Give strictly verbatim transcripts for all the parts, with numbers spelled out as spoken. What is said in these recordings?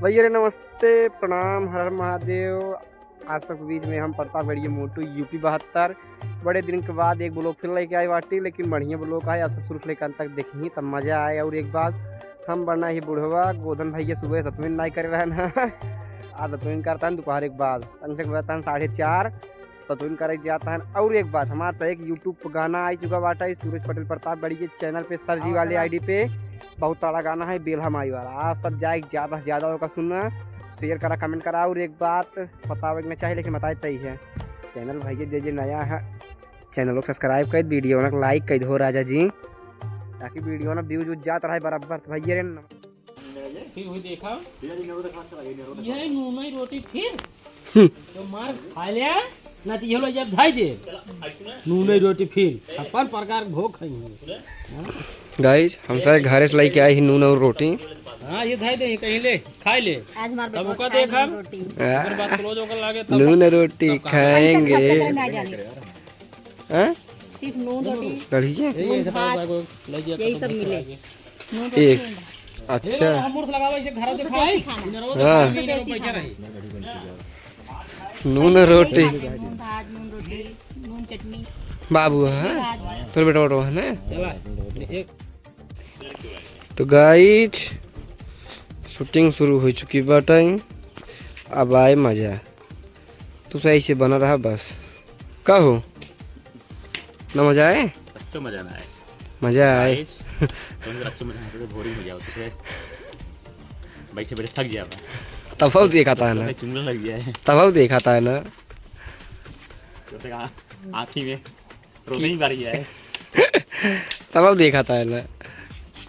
भैया रे नमस्ते, प्रणाम, हर हर महादेव। आप सबके बीच में हम प्रतापगढ़िया मोटू, यूपी बहत्तर। बड़े दिन के बाद एक vlog फिर लेके आए बाटी, लेकिन बढ़िया vlog आए। आप सब शुरू से लेकर अंत तक देखिए, तब मजा आए। और एक बात, हम बनना ही बुढ़वा, गोधन भैया सुबह सतुइन नाई करे रहन। आज सतुइन करता है दोपहर एक बाद, तन से करता है साढ़े चार। सतुइन करे जाता है। और एक बात, हमार तो एक YouTube पे गाना आ चुका बाटा, सूरज पटेल प्रतापगढ़ी के channel पे, सर जी वाले आईडी पे। बहुत तगड़ा गाना है, बेल्हा माई वाला। आप सब जाए, ज्यादा से ज्यादा ओका सुनना, share करा, comment करा। और एक बात बतावे के ना चाहे, लेकिन बताए तई है, channel भैया जे जे नया है, channel को subscribe कर, video ना like कर दो राजा जी, ताकि video ना views उज जात रहे बराबर। तो भैया रे न- फिर वही देखा, यही नून ही रोटी फिर। हम्म। तो मार खा लिया, ना तो ये लो जब धाई दे। नून ही रोटी फिर, अपन प्रकार भोग खाई है। Guys, हम सारे घरे से लेके आए ही नून और रोटी। हाँ, ये धाई दे, कहीं ले, खा ले। आज हमारे तब बेटा ओका खाए देखा, नून रोटी। हाँ। अगर बात close होकर लागे तब नून रोटी तब कहाँ? खाएंगे। ऐसा खा के नहीं जाने। हाँ? सिर्फ नून रोटी, कढ़ी के? नून भात, यही सब मिले। नून रोटी, एक। नून भात। अच्छा। हम मुर्स लगावे इसे घर से खाए। हाँ। नून रोटी। नून भात, नून रोटी, नून चटनी। बाबू, हाँ? भात। तोर बेटा, बेटा है ना? चला, एक। तो guys, shooting शुरू हो चुकी बाटे, अब आए मजा। तू सही से बना रहा बस। का हो? ना मजा आए? अच्छा मजा ना आए। मजा आए। Guys, तुम अगर अच्छा मजा आए तो boring हो जाओ, ठीक है? बैठे बैठे थक जाओ। तब देखा था ना। चुंगल लग गया है। तब देखा था ना। जैसे कहा, आँखी में रोते ही बारी है। तब देखा था ना।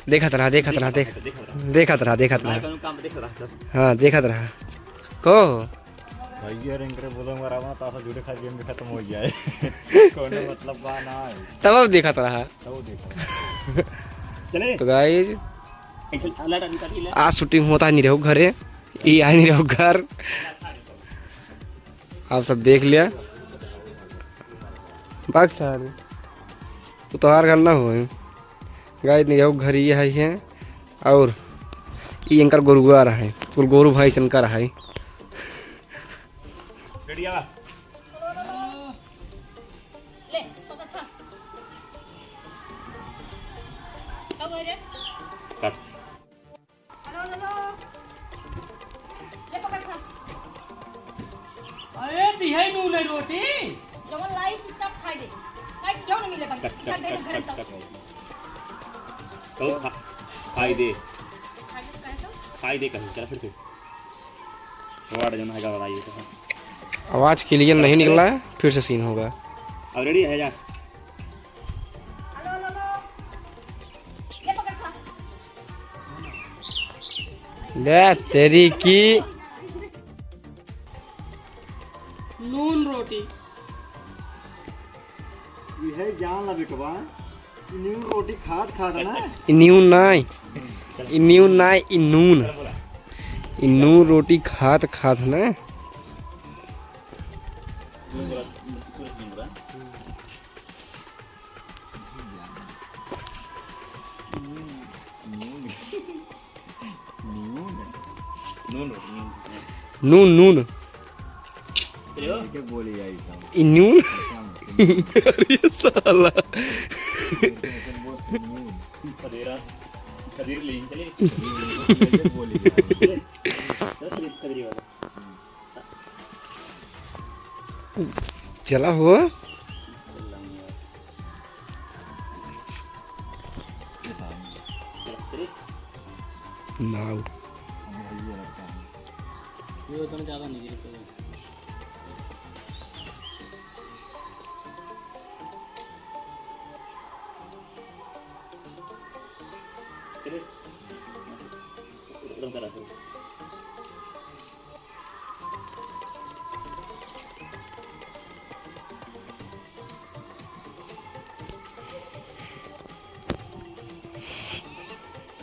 देखत रहा, देखत रहा, देखत रहा, देखत रहा। देखत रहा, देखत रहा। हाँ, देखत रहा। को? भैया रे, इनकरे बोलो, हमारा ना तासा जुड़े खा game भी खत्म हो जाए। कोनो मतलब बा ना है। तब अब देखत रहा। तब देखत रहा। चले। तो guys, आज shooting होता है नहीं रहो घरे, ये आई नहीं रहो घर। आप सब देख लिया। बाग सारे, वो तोहार घर ना होए। Guys, नहीं रहो घर ये है, है। और ये इनकर गोरुआ रहा है, कुल गोरू भैंस इनका रहा है। ले, पकड़, खा। का हुआ रे? Cut। Hello, hello. ले, पकड़, खा। अरे, दिहै नून है रोटी। जवन लाई, चुपचाप खाई दे। खाई दे, ना मिले बन। Cut, cut, cut, cut, cut। कहो, खा-, खाई दे। खाई दे, कहे तो? खाई दे, कहे, चला फिर से। Word जौन है, गड़बड़ाई है तो। आवाज clear नहीं निकला है, फिर से scene होगा। अब ready है जा। ले तेरी की। नून रोटी। इहे जान ला बेटवा, ई नून रोटी खात खात ना। ई नून नाई, ई नून नाई, ई नून, ई नून रोटी खात खात ना। नून, नून। नून, नून। नून, नून। चलो। क्या बोली जाए इसका? ई नून। अच्छा, अरे साला। नून। खदेरा, खदेर ले, चले। ये बोली जाए। चले। चल, खदेरी, खदेरी वाला। चला हो। नाउ। ये उतना ज्यादा नहीं गिरे।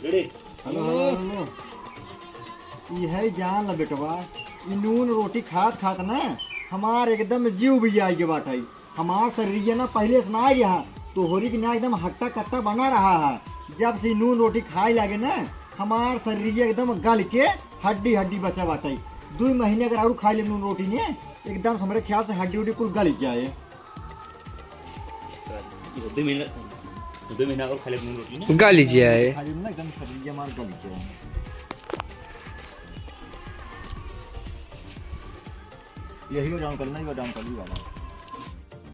Ready? Hello, hello, hello. ई है जान ला बेटवा, ई नून रोटी खात खात ना हमार एकदम जीव भी आई के बात है। हमार शरीर ना पहले से ना रहा, तोहरी के ना एकदम हट्टा कट्टा बना रहा है। जब से नून रोटी खाए लागे ना, हमार शरीर एकदम गल के हड्डी हड्डी बचा बाटे। दुइ महीने अगर और खाइ लेब नून रोटी ने, एकदम से हमरे ख्याल से हड्डी उड्डी कुल गल जाए। दुइ महीना, दुइ महीना और खाइ लेब नून रोटी ने। गल जाए। खाइ लेब ना, एकदम शरीर हमार गल जाए। यही डाउन कर, नहीं वो डाउन कर ली वाला।